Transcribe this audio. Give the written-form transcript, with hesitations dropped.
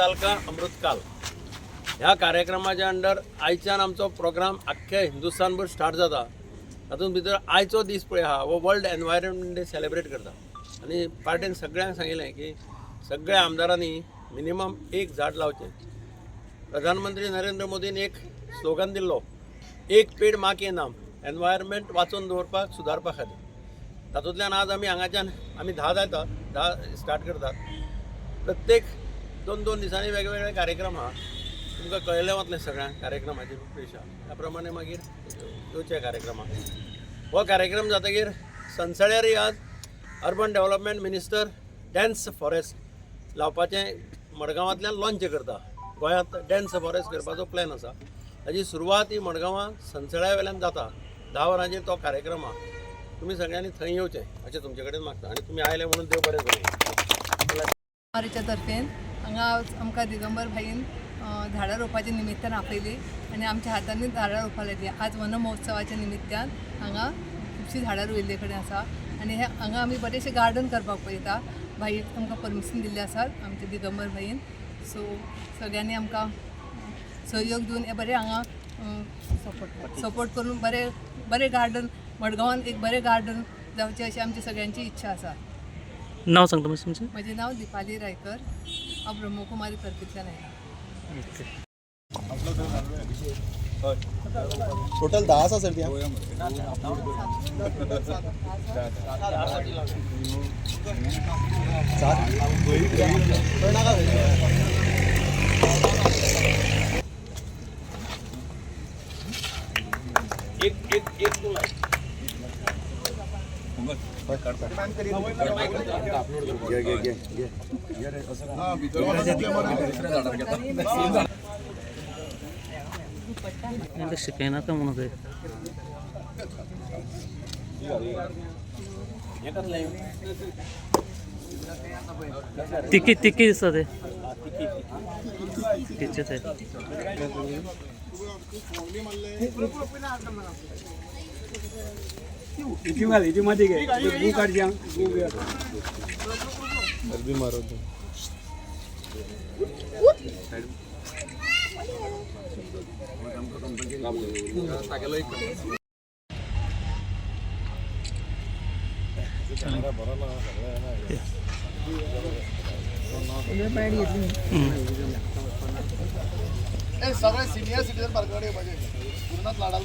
साल का अमृतकाल ह्या कार्यक्रमाच्या अंडर आयच्यान आमचो प्रोग्राम आख्ख्या हिंदुस्थानभर स्टार्ट जाता. तातूंत भितर आयचो दीस पळय आहा हो वर्ल्ड एनवायरमेंट डे सेलिब्रेट करता आनी पार्टेन सगळ्यांक सांगिल्लें की सगळ्या आमदारांनी मिनिमम एक झाड लावचें. प्रधानमंत्री नरेंद्र मोदीन एक स्लोगन दिल्लो, एक पेड माँ के नाम, एनवायरमेंट वाचोवन दवरपाक, सुदारपा खातीर. तातूंतल्यान आज आमी हांगाच्यान आमी 10 जाता, 10 स्टार्ट करतात. प्रत्येक 2-2 दिसांनी वेगवेगळे कार्यक्रम आहा. तुमकां कळयलें वतलें सगळ्यांक कार्यक्रमाची रुपरेशा. त्या प्रमाणे मागीर येवचे कार्यक्रमाक. हो कार्यक्रम जातकीर सनसळ्यारय आज urban development minister dense forest लावपाचें मडगांवांतल्यान लॉंच करता. गोंयांत डेन्स फॉरेस्ट करपाचो प्लॅन आसा. ताजी सुरवात ही मडगांवां सनसळ्या वेल्यान जाता. 10 वरांचेर तो कार्यक्रम आहा. तुमी सगळ्यांनी थंय येवचें अशें तुमचे कडेन मागता आनी तुमी आयले म्हणून देव बरें करूं. कुमारीच्या तर्फेन हांगा आमकां दिगंबर भाईन झाडां रोवपाच्या निमित्तान आपयली आनी आमच्या हातांनी झाडां रोवपाक लायली. आज वन महोत्सवाच्या निमित्तान हांगा खुबशीं झाडां रोयिल्ले कडेन आसा आनी हे हांगा आमी बरेचशे गार्डन करपाक पळयता. भाई आमकां परमिशन दिल्लें आसा आमच्या दिगंबर भाईन. सो सगळ्यांनी आमकां सहयोग दिवन हे बरें हांगा सपोर्ट करून बरें बरें गार्डन, मडगांवान एक बरें गार्डन जावचें अशी आमची सगळ्यांची इच्छा आसा. नाव सांगता मातशें तुमचें? म्हजें नांव दिपाली रायकर. हांव ब्रह्मकुमारी तर्फेंतल्यान आयलां. ओके. टोटल 10 आसा सर ती. सात. नाका. एक एक एक तूं लाय. घे घे घे घे. तांकां शिकयनाका म्हणून ते. हें कसलें? तिकी तिकी दिसता ते. तिचेच आहे. अरबी मारो. सगळे सिनियर सिटीजन पार्काकडे येवपाचे, पूर्णच लाडाल.